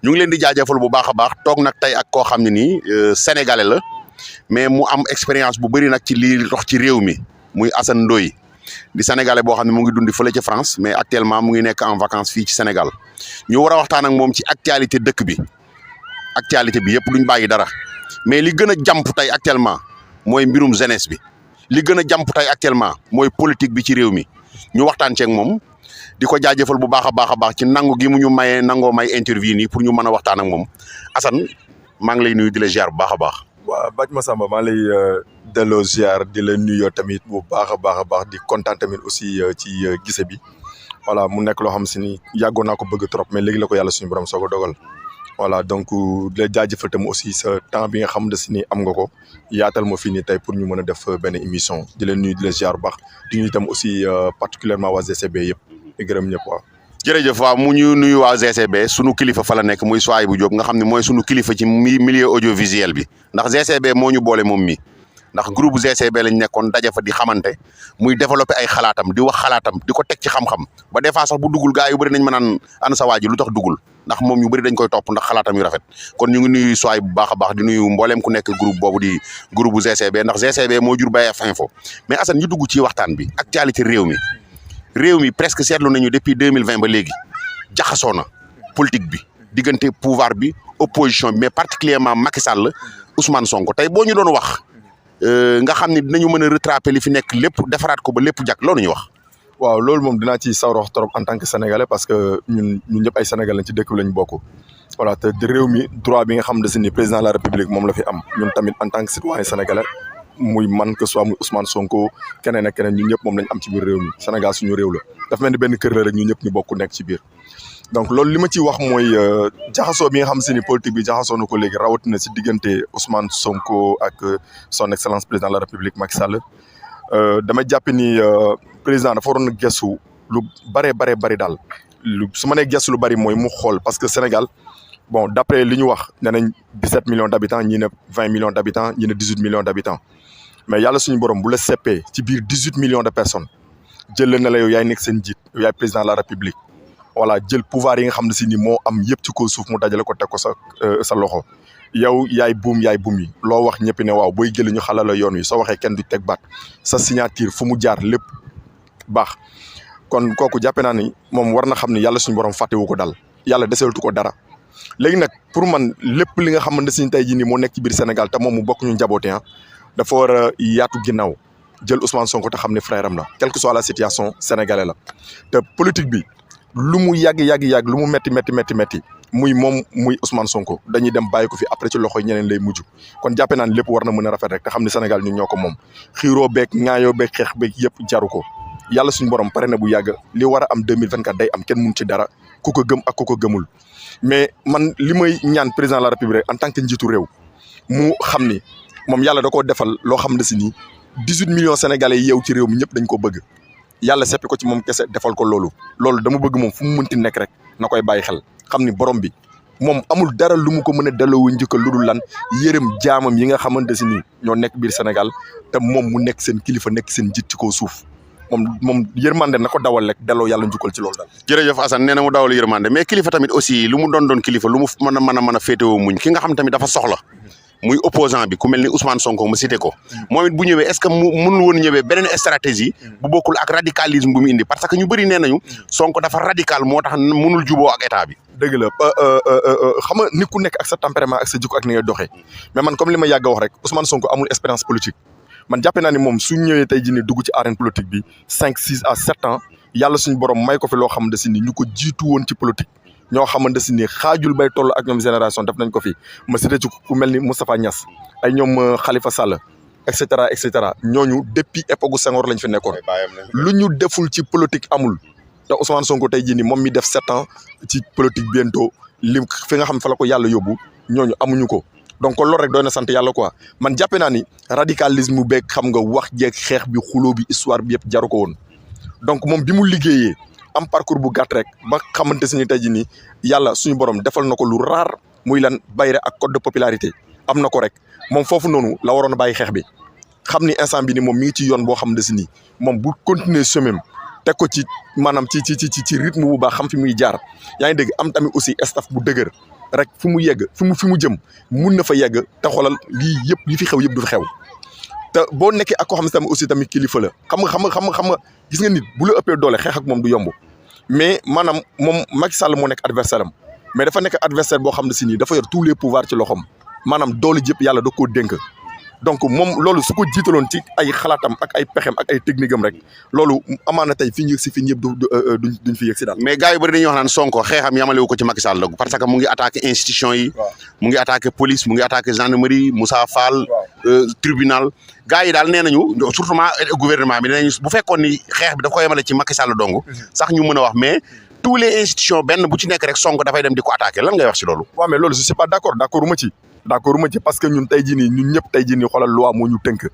ñu ngi leen di jaajëfal bu baax a baax toog nag tey ak koo xam ne nii sénégalais la mais mu am expérience bu bëri nag ci lii dox ci réew mi muy Assane Ndoye di sénégalais boo xam ne mu ngi dundi fële ci France mais actuellement mu ngi nekk en vacances fii ci Sénégal ñu war a waxtaan ak moom ci actualité dëkk bi actualité bi yëpp duñ bàyyi dara mais li gën a jàmp tey actuellement mooy mbirum jeunesse bi li gën a jàmp tey actuellement mooy politique bi ci réew mi ñu waxtaan ceeg moom di ko jaajëfal bu baax a baax ci nangu gi mu ñu mayee nangoo may interview nii pour ñu mën a waxtaan ak moom Assane maa ngi lay nuyu di la ziar bu baax a baax. waaw Bac Massamba maa lay delloo ziar di la nuyoo tamit bu baax a baax di kontaan tamit aussi ci gise bi voilà mu nekk loo xam si ni yàggoon naa ko bëgg trop mais léegi la ko yàlla suñu borom soo ko dogal voilà donc di la jaajëfal tam aussi sa temps bi nga xam ne si ni am nga ko yaatal ma fii nii tey pour ñu mën a def benn émission di la nuyu di la ziar bu baax di nuyu tam aussi particulièrement waa GCB yëpp di gërëm ñëpp waaw. jërëjëf waaw mu ñu nuyu waa GCB sunu kilifa fa la nekk muy Souaïbou Diop nga xam ne mooy sunu kilifa ci milieu audiovisuel bi ndax GCB moo ñu boole moom mi ndax groupe GCB lañ nekkoon daje fa di xamante muy développé ay xalaatam di wax xalaatam di ko teg ci xam-xam ba des fois sax bu dugul gars yu bëri nañ ma naan ana sa waa ji lu tax dugul ndax moom ñu bëri dañ koy topp ndax xalaatam yu rafet kon ñu ngi nuyu Souaïbou bu baax a baax di nuyu mbooleem ku nekk groupe boobu di groupe bu GCB ndax GCB moo jur BF Info mais Assane ñu dugg ci waxtaan bi actualité réew mi presque seetlu nañu depuis 2020 ba léegi jaxasoo na politique bi diggante pouvoir bi opposition bi mais particulièrement Macky Sall Ousmane Sonko tey boo ñu doon wax nga xam ne dinañu mën a rattraper li fi nekk lépp defaraat ko ba lépp jag loolu ñu wax. waaw loolu moom dinaa ci sawar trop en tant que sénégalais parce que ñun ñëpp ay sénégalais ci dëkk bi lañ bokk voilà te réew mi droit bi nga xam ne si ni président de la république moom la fi am ñun tamit en tant que citoyen sénégalais. muy man que soit muy Ousmane Sonko keneen ak keneen ñun ñëpp moom lañ am ci biir réew mi Sénégal suñu réew la dafa mel ni benn kër la rek ñun ñëpp ñu bokk nekk ci biir donc loolu li ma ciy wax mooy jaxasoo bi nga xam si ni politique bi jaxasoo na ko léegi rawatina si diggante Ousmane Sonko ak son excellence président de la République Macky Sall dama jàpp ni président dafa waroon a gëstu lu bari daal su ma nee gëstu lu bari mooy mu xool parce que Sénégal bon d'après li ñu wax nee nañ 17 millions d'habitants ñi ne 20 millions d'habitants ñi ne 18 millions d'habitants mais yàlla suñu borom bu la seppee ci biir 18 millions de personnes jël na la yow yaay nekk seen njiit yow yaay président de la république voilà jël pouvoir yi nga xam ne si ni moo am yëpp ci kaw suuf mu dajale ko teg ko sa loxo yow yaay buum yi loo wax ñëpp ne waaw booy jëli ñu xala la yoon wi soo waxee kenn du teg baat sa signature fu mu jaar lépp baax kon kooku jàppe naa ni moom war na xam ni yàlla suñu borom fàttewu ko dal yàlla deseeltu ko dara léegi nag pour man lépp li nga xamante ne tey jii nii moo nekk ci biir Sénégal te moom mu bokk ñu njaboote dafa war a yaatu ginnaaw jël Ousmane Sonko te xam ne frère am la quelle que soit la situation sénégalais la te politique bi lu mu yàgg lu mu métti muy moom muy Ousmane Sonko dañuy dem bàyyi ko fi après ci loxoy ñeneen lay mujj kon jàppe naan lépp war na mën a rafet rek te xam ne Sénégal ñun ñoo ko moom xiiroo beeg ŋaayoo beeg xeex beeg yëpp jaru ko yàlla suñu borom pare na bu yàgg li war a am 2024 day am kenn mun ci dara ku ko gëm ak ku ko gëmul mais man li may ñaan président de la république en tant que njiitu réew mu xam ni moom yàlla da koo defal loo xam ne si nii 18 millions sénégalais yi yeew ci réew mi ñëpp dañ ko bëgg yàlla seppi ko ci moom kese defal ko loolu dama bëgg moom fu mu mënti nekk rek na koy bàyyi xel xam ni borom bi moom amul dara lu mu ko mën a delloo njëkkal lu dul lan yërëm jaamam yi nga xamante si nii ñoo nekk biir Sénégal te moom mu nekk seen kilifa nekk seen njiit ci kaw suuf moom yërmande na ko dawal rek delloo yàlla njukkal ci loolu daal. jërëjëf Assane nee na mu dawal yërmande mais kilifa tamit aussi lu mu doon kilifa lu mu mën a féetewoo muñ ki nga xam tamit dafa soxla muy opposant bi ku mel ni Ousmane Sonko ma cité ko moom it bu ñëwee est-ce que mu mënul woon ñëwee beneen stratégie bu bokkul ak radicalisme bu mu indi parce que ñu bëri nee nañu Sonko dafa radical moo tax mënul juboo ak état bi. dëgg la xam nga nit ku nekk ak sa tempérament ak sa jikko ak ni ngay doxee mais man comme li ma yàgg a wax rek Ousmane Sonko amul expérience politique. man jàppe naa ni moom su ñëwee tey jii nii dugg ci arène politique bi 5 6 à 7 ans yàlla suñu borom may ko fi loo xamante si ni ñu ko jiitu woon ci politique ñoo xamante si ni xaajul bay toll ak ñoom génération def nañ ko fi ma cité ci ku mel ni Moustapha Niass ay ñoom Khalifa Sall et cetera ñooñu depuis époque Senghor lañ fi nekkoon lu ñu deful ci politique amul te Ousmane Sonko tey jii nii moom mi def 7 ans ci politique bientôt lim fi nga xam fa la ko yàlla yóbbu ñooñu amuñu ko. donc loolu rek doy na sant yàlla quoi man jàppe naa ni radicalisme beeg xam nga wax jeeg xeex bi xuloo bi histoire bi yëpp jaru ko woon donc moom bi mu liggéeyee am parcours bu gàtt rek ba xamante si ni tey jii nii yàlla suñu borom defal na ko lu raar muy lan bayre ak code de popularité am na ko rek moom foofu noonu la waroon a bàyyi xeex bi xam ni instant bi ni moom mi ngi ci yoon boo xamante si ni moom bu continuer chemin teg ko ci maanaam ci rythme bu baax xam fi muy jaar yaa ngi dégg am tamit aussi staff bu dëgër rek fu mu yegg fi mu jëm mun na fa yegg te xoolal lii yëpp li fi xew yëpp du fi xew te boo nekkee ak koo xam ne tamit aussi tamit kilifa la xam nga gis nga nit bu la ëppee doole xeex ak moom du yomb mais maanaam moom Macky Sall moo nekk adversaire am mais dafa nekk adversaire boo xam ne si nii dafa yor tous les pouvoirs ci loxoom maanaam doole jëpp yàlla da koo dénk donc moom loolu su ko jiitaloon ci ay xalaatam ak ay pexem ak ay technique am rek loolu amaana tey fi ñu yëg si fi ñëpp duñ fi yëg si daal. mais gars yu bëri dañuy wax naan Sonko xeexam yamalewu ko ci Macky Sall parce que mu ngi attaqué institution yi. mu ngi attaqué police mu ngi attaqué gendarmerie Moussa Fall. tribunal gars yi daal nee nañu surtout gouvernement bi nee nañu bu fekkoon ni xeex bi daf ko yemale ci Macky Sall dong sax ñu mën a wax mais tous les institutions benn bu ci nekk rek Sonko dafay dem di ko attaqué lan ngay wax si loolu. waaw mais loolu je suis pas d'accord ma ci parce que ñun tey jii nii ñun ñëpp tey jii nii xoolal loi moo ñu tënk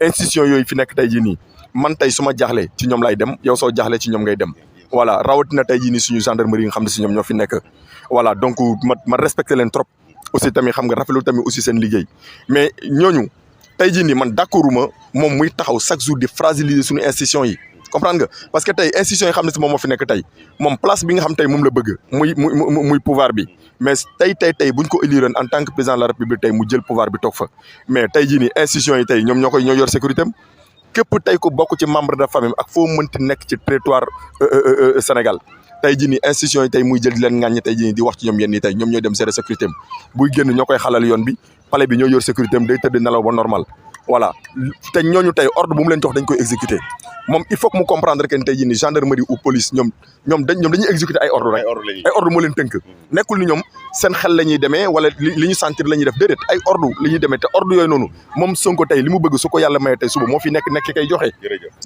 institution yooyu fi nekk tey jii nii man tey su ma jaaxlee ci ñoom lay dem yow soo jaaxlee ci ñoom ngay dem voilà rawatina tey jii nii suñu gendarmerie yi nga xam ne si ñoom ñoo fi nekk voilà donc ma respecté leen trop aussi tamit xam nga rafetlu tamit aussi seen liggéey mais ñooñu tey jii nii man d'accorduma moom muy taxaw chaque jour di fragiliser suñu institution yi comprendre nga parce que tey institution yi xam ne si moom moo fi nekk tey moom place bi nga xam tey moom la bëgg muy pouvoir bi mais tey buñ ko élire en tant que président de la république tey mu jël pouvoir bi toog fa mais tey jii nii institution yi tey ñoom ñoo yor sécurité am képp tey ko bokk ci membre de famille ak foo mënti nekk ci territoire Sénégal tey jii nii institution yi tey muy jël di leen ŋàññi tey jii nii di wax ci ñoom yenn yi tey ñoom ñooy dem gérer sécurité am buy génn ñoo koy xalal yoon bi palais bi ñoo yor sécurité am day tëdd nelaw ba normal voilà te ñooñu tey ordre bu mu leen jox dañ koy exécuter moom il faut que mu comprendre que tey jii nii gendarmerie ou police ñoom dañuy exécuter ay ordre rek ay ordre moo leen tënk nekkul ni ñoom seen xel la ñuy demee wala li ñu sentir la ñuy def déedéet ay ordre la ñuy demee te ordre yooyu noonu moom Sonko tey li mu bëgg su ko yàlla maye tey suba moo fi nekk kay joxe.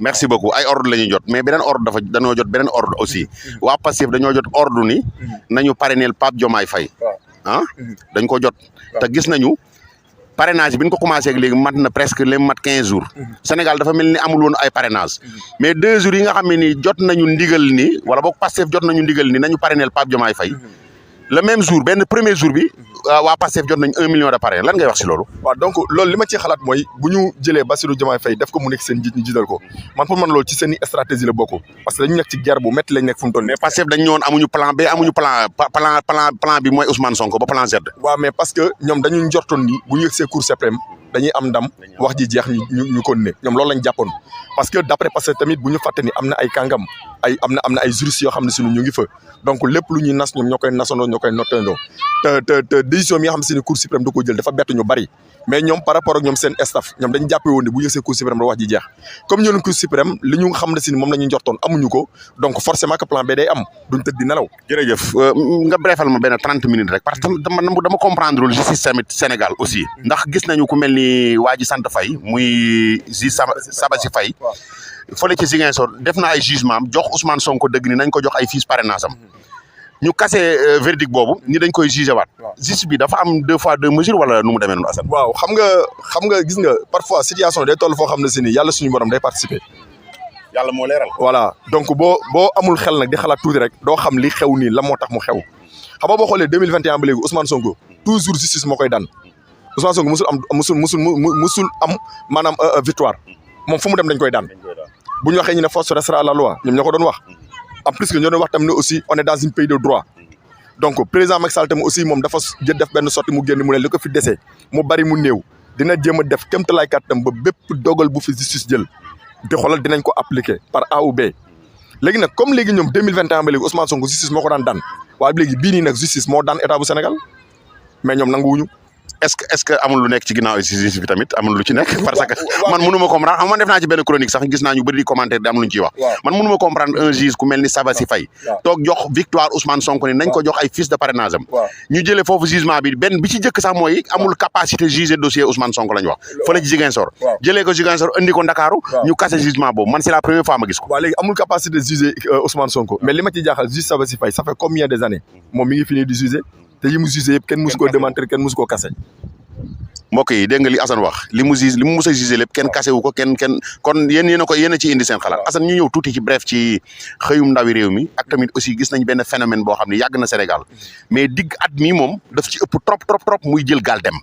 merci beaucoup ay ordre la ñuy jot mais beneen ordre dañoo jot beneen ordre aussi waa Pastef dañoo jot ordre ni nañu parrainel Pape Diomaye Faye dañ ko jot te gis nañu parrainage bi ñu ko commencé ak léegi mat na presque les mat 15 jours Sénégal dafa mel ni amul woon ay parrainage mais 2 jours yi nga xam ne ni jot nañu ndigal ni wala boog Pastef jot nañu ndigal ni nañu parrainel Pape Diomaye Faye le même jour benn premier jour bi waa Pastef jot nañ 1 million de parrain lan ngay wax si loolu. waaw donc loolu li ma ci xalaat mooy bu ñu jëlee Bassirou Diomaye Faye def ko mu nekk seen njiit ñu jiital ko man pour man loolu ci seen i stratégie la bokk parce que dañu nekk ci guerre bu métti lañ nekk fu mu toll nii. mais Pastef dañ ñëwoon amuñu plan B amuñu plan bi mooy Ousmane Sonko ba plan Z. waaw mais parce que ñoom dañu njortoon ni bu ñu yëgsee Cour suprême dañuy am ndam wax ji jeex ñu continuer ñoom loolu lañ jàppoon parce que d'après parce que tamit bu ñu fàtte ni am na ay kàngam am na ay juristes yoo xam ne si ñu ngi fa donc lépp lu ñuy nas ñoom ñoo koy nasandoo ñoo koy nottandoo te décision bi nga xam si ne Cour suprême da ko jël dafa bett ñu bari mais ñoom par rapport ak ñoom seen staff ñoom dañu jàppee woon ne bu yëgsee Cour suprême da wax ji jeex comme ñoo leen Cour suprême li ñu xam ne si ni moom la ñu njortoon amuñu ko donc forcément que plan B day am duñ tëdd di nelaw. jërëjëf nga brefal ma benn 30 minutes rek parce que dama comprendre lu justice tamit Sénégal aussi ndax gis nañu ku mel ni waa ji sant Faye muy juge Sabassi Faye fële ci Ziguinchor def na ay jugement jox Ousmane Sonko dëgg ni nañ ko jox ay fiches parrainage am ñu kase verdict boobu ni dañ koy jugé waat justice bi dafa am 2 fois 2 mesures wala nu mu demee noonu Assane. waaw xam nga gis nga parfois situation day toll foo xam ne si ni yàlla suñu borom day participer. yàlla moo leeral. voilà donc boo amul xel nag di xalaat tuuti rek doo xam li xew nii la moo tax mu xew xam nga boo xoolee 2021 ba léegi Ousmane Sonko toujours justice moo koy daan Ousmane Sonko musul am maanaam victoire moom fu mu dem dañ koy daan bu ñu waxee ñu ne force restera à la loi ñoom ñoo ko doon wax. en plus que ñoo doon wax tam ne aussi on est dans un pays de droit donc président Macky Sall tam aussi moom dafa def benn sortie mu génn mu ne li ko fi dese mu bari mu néew dina jéem a def kéemtalaay kàttam ba bépp dogal bu fi justice jël di xoolal dinañ ko appliquer par A ou B. léegi nag comme léegi ñoom 2021 ba léegi Ousmane Sonko justice moo ko daan waaye léegi bii nii nag justice moo daan état bu Sénégal mais ñoom nanguwuñu. est-ce que amul lu nekk ci ginnaaw justice bi tamit amul lu ci nekk parce que man mënu ma comprendre xam man def naa ci benn chronique sax gis naa ñu bëri di commentaire di am lu ñu ciy wax man mënu ma comprendre un juge ku mel ni Sabassi Faye toog jox victoire Ousmane Sonko ni nañ ko jox ay fiches de parrainage am ñu jëlee foofu jugement bi benn bi ci jëkk sax mooy amul capacité juger dossier Ousmane Sonko lañ wax fële ci Ziguinchor jëlee ko Ziguinchor indi ko Ndakaaru ñu kase jugement boobu man c'est la première fois ma gis ko waaw léegi amul capacité juger Ousmane Sonko mais li ma ci jaaxal juge Sabassi Faye ça fait combien des années moom mi ngi fini di juger te yi mu juger yëpp kenn musu koo démentir kenn musu koo kase mbokk yi dégg nga li Assane wax li mu mus a jugé lépp kenn kase wu ko kenn kon yéen a ci indi seen xalaat Assane ñu ñëw tuuti ci bref ci xëyum ndawi réew mi ak tamit aussi gis nañ benn phénomène boo xam ne yàgg na Sénégal mais digg at mi moom daf ci ëpp trop muy jël gaal dem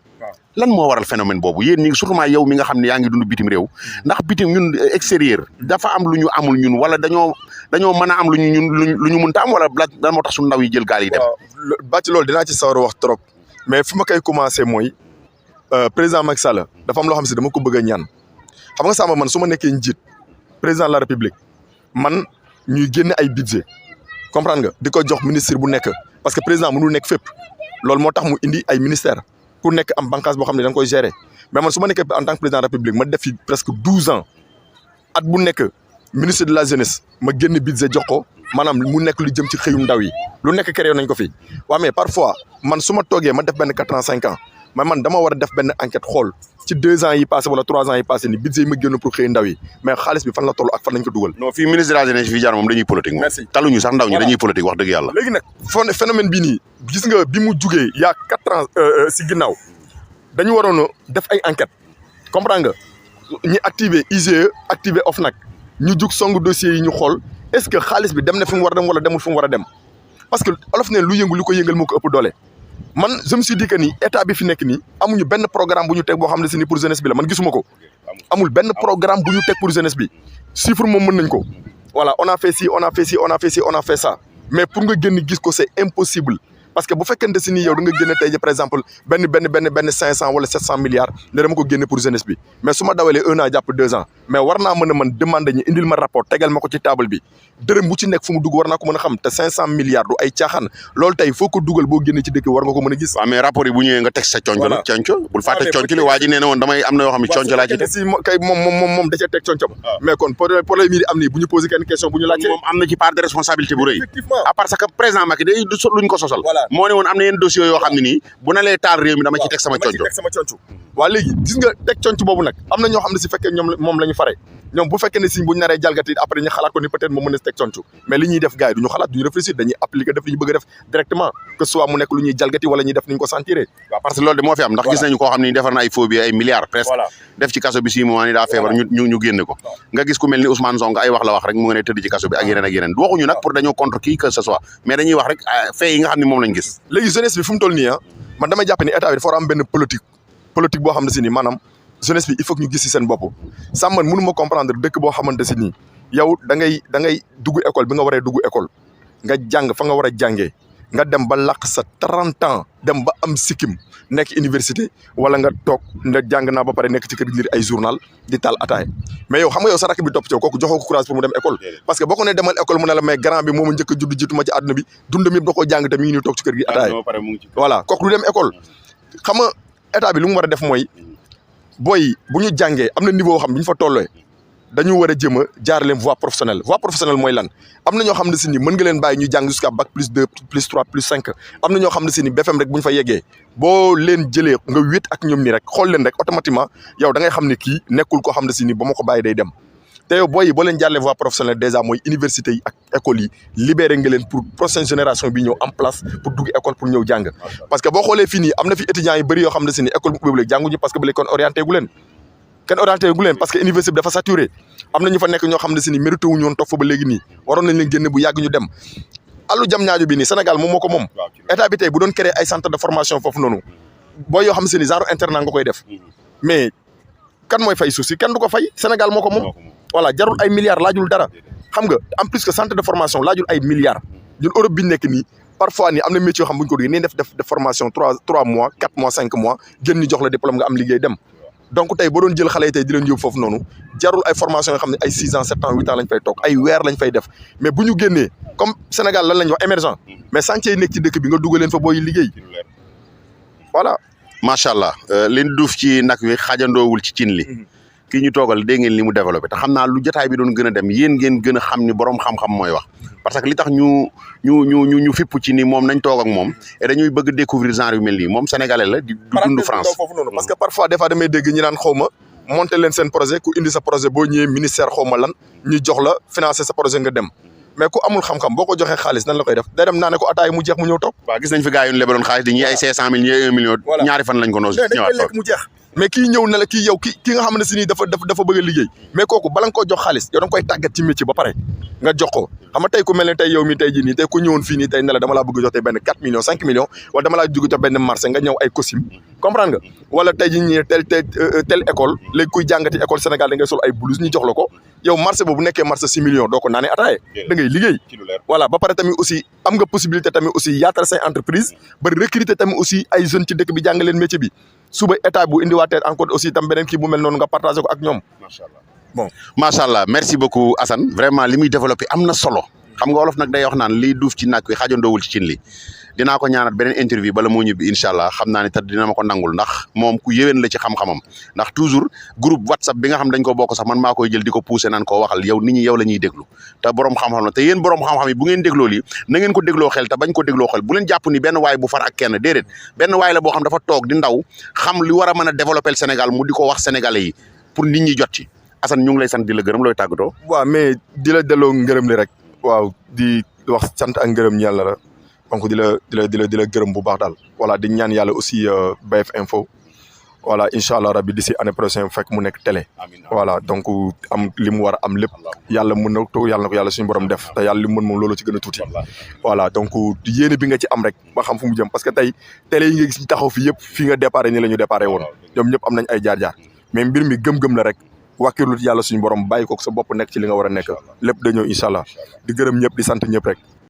lan moo waral phénomène boobu yéen ñi surtout yow mi nga xam ne yaa ngi dund bitim réew ndax bitim ñun extérieur dafa am lu ñu amul ñun wala dañoo mën a am lu ñu mënta am wala lan moo tax suñu ndaw yi jël gaal yi dem. ba ci loolu dinaa ci sawar wax trop mais fi ma koy commencé mooy président Macky Sall dafa am loo xam si dama ko bëgg a ñaan xam nga Samba man su ma nekkee njiit président de la République man ñuy génne ay budget comprendre nga di ko jox ministre bu nekk parce que président mënul nekk fépp loolu moo tax mu indi ay ministère ku nekk am bànqaas boo xam ne da nga koy gérer mais man su ma nekkee en tant que président de la République ma def fi presque 12 ans at bu nekk ministre de la jeunesse ma génn budget jox ko maanaam mu nekk lu jëm ci xëyum ndaw yi lu nekk créé nañ ko fi waaw mais parfois man su ma toogee ma def benn 4 ans 5 ans mais man dama war a def benn enquête xool ci 2 ans yi passé wala 3 ans yi passé ni budget yi ma génn pour xëy ndaw yi mais xaalis bi fan la toll ak fan lañ ko dugal. non fii ministre de la jeunesse fii jaar moom dañuy politique moom. merci taluñu sax ndaw ñi dañuy politique wax dëgg yàlla. léegi nag phénomène bii nii gis nga bi mu jugee y' a 4 ans si ginnaaw dañu waroon a def ay enquête comprendre nga ñi activé IGE activé OFNAC ñu jug song dossiers yi ñu xool est-ce que xaalis bi dem na fi mu war a dem wala demul fi mu war a dem parce que olof ne lu yëngu lu ko yëngal moo ko ëpp doole. man je me suis dit que ni état bi fi nekk nii amuñu benn programme bu ñu teg boo xam ne si ni pour jeunesse bi la man gisuma ko amul benn programme bu ñu teg pour jeunesse bi chiffre moom mën nañ ko voilà on a fait ci on a fait ci on a fait ci on a fait ça mais pour nga génn gis ko c'est impossible parce que bu fekkente si ni yow da nga génne tey ji par exemple benn 500 wala 700 milliards ne dama ko génne pour jeunesse bi mais su ma dawalee 1 an jàpp 2 ans mais war naa mën a man demander ñi indil ma rapport tegal ma ko ci table bi dërëm bu ci nekk fu mu dugg war naa ko mën a xam te 500 milliards du ay caaxaan loolu tey foo ko dugal boo génne ci dëkk war nga ko mën a gis. waaw mais rapport yi bu ñëwee nga teg sa conco nag conco bul fàtte conco li waa ji nee na woon damay am na yoo xam ne conco laa ci teg si kay moom da cee teg conco ba mais kon problème yi di am nii bu ñu posé kenn question bu ñu laajte moom am na ci part de responsabilité bu rëy à parce que président Macky day du luñ ko sosal moo ne woon am na yenn dossiers yoo xam ne nii bu na lay taal réew mi dama ci teg sama conco waaw léegi gis nga teg conco boobu nag am na ñoo xam ne si fekkee ñoom moom la ñu fare ñoom bu fekkee ne si buñu naree jalgati après ñu xalaat ko ni peut-être moom mën na si teg conco mais li ñuy def gars yi du ñu xalaat du ñu réfléchir dañuy appliquer def li ñu bëgg a def directement que soit mu nekk lu ñuy jalgati wala ñuy def ni ñu ko sentiré waaw parce que loolu de moo fi am ndax gis nañu koo xam ne defar na ay faux billets ay milliards presque def ci kaso bi 6 mois ni daa feebar ñu génne ko nga gis ku mel ni Ousmane Sonko ay wax la wax rek mu nga ne tëdd ci kaso bi ak yeneen waxuñu nag pour dañoo contre qui que ce soit mais dañuy wax rek fait yi nga xam ne moom lañ gis léegi jeunesse bi fu mu toll nii man damay jàpp ni état bi dafa war a am benn politique boo xam ne si nii maanaam jeunesse bi il faut que ñu gis si seen bopp sàmm man mënu ma comprendre dëkk boo xamante si nii yow da ngay dugg école bi nga waree dugg école nga jàng fa nga war a jàngee nga dem ba làq sa 30 ans dem ba am sikkim nekk université wala nga toog nga jàng naa ba pare nekk ci kër gi lire ay journal di taal ataay mais yow xam nga yow sa rakk bi topp ci yow kooku joxoo ko courage pour mu dem école parce que boo ko ne demal école mu ne la mais grand bi moomu njëkk a judd jiitu ma ci àdduna bi dundam yëpp da koo jàng te mi ngi nii toog ci kër gi ataay voilà kooku du dem école xam nga état bi lu mu war a def mooy booy bu ñu jàngee am na niveau xam bi ñu fa tollee dañu war a jëm a jaar leen voie professionnelle mooy lan am na ñoo xam ne si ni mën nga leen bàyyi ñu jàng jusqu'à bac +2 +3 +5 am na ñoo xam ne si ni BFM rek bu ñu fa yeggee boo leen jëlee nga wéet ak ñoom nii rek xool leen rek automatiquement yow da ngay xam ne kii nekkul koo xam ne si ni ba ma ko bàyyi day dem te yow booy yi boo leen jaarlee voie professionnelle déjà mooy université yi ak école yi libéré nga leen pour prochaine génération bi ñëw en place pour dugg école pour ñëw jàng parce que boo xoolee fii nii am na fi étudiants yu bëri yoo xam ne si ni école bu ubbi jànguñu parce que ba léegi kon orienté gu leen parce que université bi dafa saturé am na ñu fa nekk ñoo xam ne si ni mérité wuñu woon toog fa ba léegi nii waroon nañ leen génne bu yàgg ñu dem allu jam ñaajo bi nii Sénégal moom moo ko moom état bi tey bu doon créer ay centre de formation foofu noonu booy yoo xam ne si ni genre internat nga koy def mais kan mooy fay suuf si kenn du ko fay Sénégal moo ko moom voilà jarul ay milliards laajul dara xam nga en plus que centre de formation laajul ay milliards ñun Europe bi ñu nekk nii parfois nii am na métier yoo xam bu ñu ko duggee nii def formation 3 mois 4 mois 5 mois génn ñu jox la diplôme nga am liggéey dem donc tey boo doon jël xale yi tey di leen yóbbu foofu noonu jarul ay formation yoo xam ne ay 6 ans 7 ans 8 ans lañ fay toog ay weer lañ fay def mais bu ñu génnee comme Sénégal lan lañ wax émergent mais chantier yi nekk ci dëkk bi nga dugal leen fa booy liggéey voilà. macha allah liñ duuf ci nag wi xaajandoowul ci cin li kii ñu toogal dégg ngeen li mu développé te xam naa lu jotaay bi doon gën a dem yéen ngeen gën a xam ni borom xam-xam mooy wax parce que li tax ñu fipp ci ni moom nañ toog ak moom et dañuy bëgg découvrir genre yu mel nii moom sénégalais la di dund France foofu noonu parce que parfois des fois damay dégg ñi naan xaw ma monter leen seen projet ku indi sa projet boo ñëwee ministère xaw ma lan ñu jox la financer sa projet nga dem mais ku amul xam-xam boo ko joxee xaalis nan la koy def day dem naa ne ko ataay mu jeex mu ñëw toog waaw gis nañ fi gars yu ñu lebaloon xaalis di ñi ay 500 000 ñi ay 1 million ñaari fan lañ ko noos ñëwaat lekk mu jeex mais kii ñëw na la kii yow ki nga xam ne si nii dafa bëgg a liggéey mais kooku bala nga koo jox xaalis yow da nga koy tàggat ci métier ba pare nga jox ko xam nga tey ku mel ne tey yow mi tey jii nii tey ku ñëwoon fii nii tey ne la dama laa bëgg jox tey benn 4 millions 5 millions wala dama laa jóg jox benn marché nga ñëw ay costume comprendre nga wala tey jii ñii tel école léegi kuy jàngati école Sénégal da ngay sol ay blouse ñu jox la ko yow marché boobu nekkee marché 6 millions doo ko naanee ataaye da ngay liggéey voilà ba pare tamit aussi am nga possibilité tamit aussi yaatal say entreprise ba recruter tamit aussi ay jeunes ci dëkk bi jàng leen métier bi suba état bu indiwaatee encore aussi tam beneen kii bu mel noonu nga partagé ko ak ñoom. macha allah bon macha allah merci beaucoup Assane vraiment li muy développé am na solo xam nga wolof nag day wax naan liy duuf ci nag wi xajandoowul ci cin li dinaa ko ñaanat beneen interview bala moo ñibbi incha allah xam naa ne te dina ma ko nangul ndax moom ku yéwén la ci xam-xamam ndax toujours groupe WhatsApp bi nga xam dañ ko bokk sax man maa koy jël di ko poussé naan koo waxal yow nit ñi yow la ñuy déglu te borom xam-xam la te yéen borom xam-xam yi bu ngeen dégloo lii na ngeen ko dégloo xel te bañ ko dégloo xel bu leen jàpp ni benn waay bu far ak kenn déedéet benn waay la boo xam dafa toog di ndaw xam li war a mën a développer le Sénégal mu di ko wax sénégalais yi pour nit ñi jot ci Assane ñu ngi lay sant di la gërëm looy tàggatoo. waaw mais di la delloo ngërëm li rek waaw di wax sant ak ngërëm yàlla la donc di la gërëm bu baax daal voilà di ñaan yàlla aussi BF Info voilà incha allah rabbi d'ici année prochaine fekk mu nekk télé voilà donc am li mu war a am lépp yàlla mën na ko yàlla suñu borom def te yàlla li mu mën moom loolu ci gën a tuuti voilà donc yéene bi nga ci am rek ba xam fu mu jëm parce que tey télé yi nga gis ñu taxaw fi yëpp fi nga déparé ni la ñu déparé woon ñoom ñëpp am nañ ay jaar-jaar mais mbir mi gëm-gëm la rek wàkkirlu yàlla suñu borom bàyyi ko sa bopp nekk ci li nga war a nekk lépp dañoo incha allah di gërëm ñëpp di sant ñëpp rek